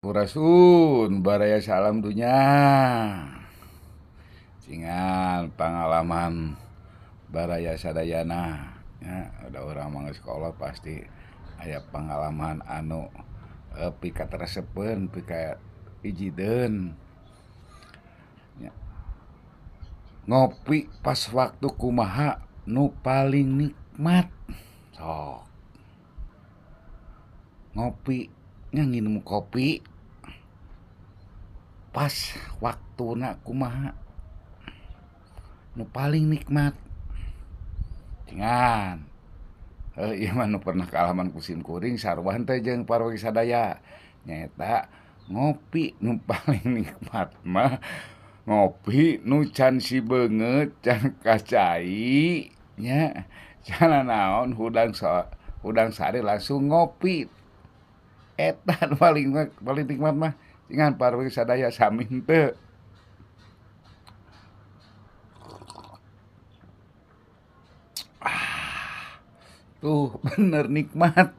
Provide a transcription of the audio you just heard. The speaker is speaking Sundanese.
Sampurasun baraya salam dunya. Cingan pangalaman baraya sadayana nya da urang mah geus kolot pasti aya pangalaman anu pikaresepeun pika ijideun nya. Ngopi pas waktu kumaha nu paling nikmat sok. Ngopi nya nginum kopi pas waktuna kumaha nu paling nikmat. Cingan ieu mah nu pernah kaalaman ku sim kuring sarua henteu jeung parwi sadaya nyaeta ngopi nu paling nikmat mah ngopi nu can sibeungeut can kacai nya can nanaon hudang sare langsung ngopi eta nu paling nikmat mah. Cingan parwi sadaya sami henteu. Tuh bener nikmat.